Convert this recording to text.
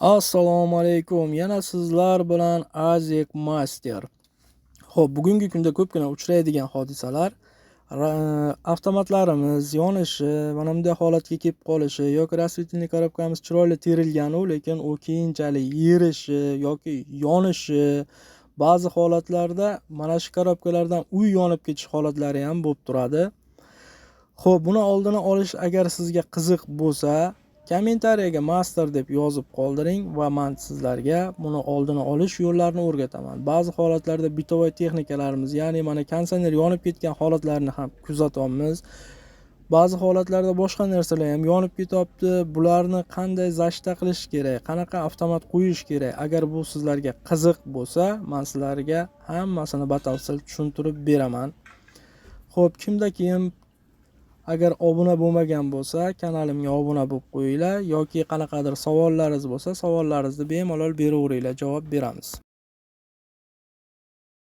Assalomu alaykum. Yana sizlar bilan Azek Master. Xo'p, bugungi kunda ko'pgina uchraydigan hodisalar avtomatlarimiz yonishi, mana bunday holatga kelib qolishi yoki рассветительный коробка miz chiroyli terilganu, lekin u keyinchalik yerishi yoki yonishi, ba'zi holatlarda mana shu коробка lardan uy yonib ketish holatlari ham bo'lib turadi. Xo'p, buni oldini olish agar sizga qiziq bo'lsa, kommentariyaga "master" deb yozib qoldiring va man sizlarga buni oldini olish yo'llarini o'rgataman. Ba'zi holatlarda бытовой texnikalarimiz, ya'ni mana konditsioner yonib ketgan holatlarni ham kuzatyapmiz. Ba'zi holatlarda boshqa narsalar ham yonib ketyapti. Bularni qanday защита qilish kerak, qanaqa avtomat qo'yish kerak? Agar bu sizlarga qiziq bo'lsa, man sizlarga hammasini batafsil tushuntirib beraman. Xo'p, kimda kim agar obuna bo'lmagan bo'lsa, kanalimga obuna bo'lib qo'yinglar yoki qanaqadir savollaringiz bo'lsa, savollaringizni bemalol beraveringlar, javob beramiz.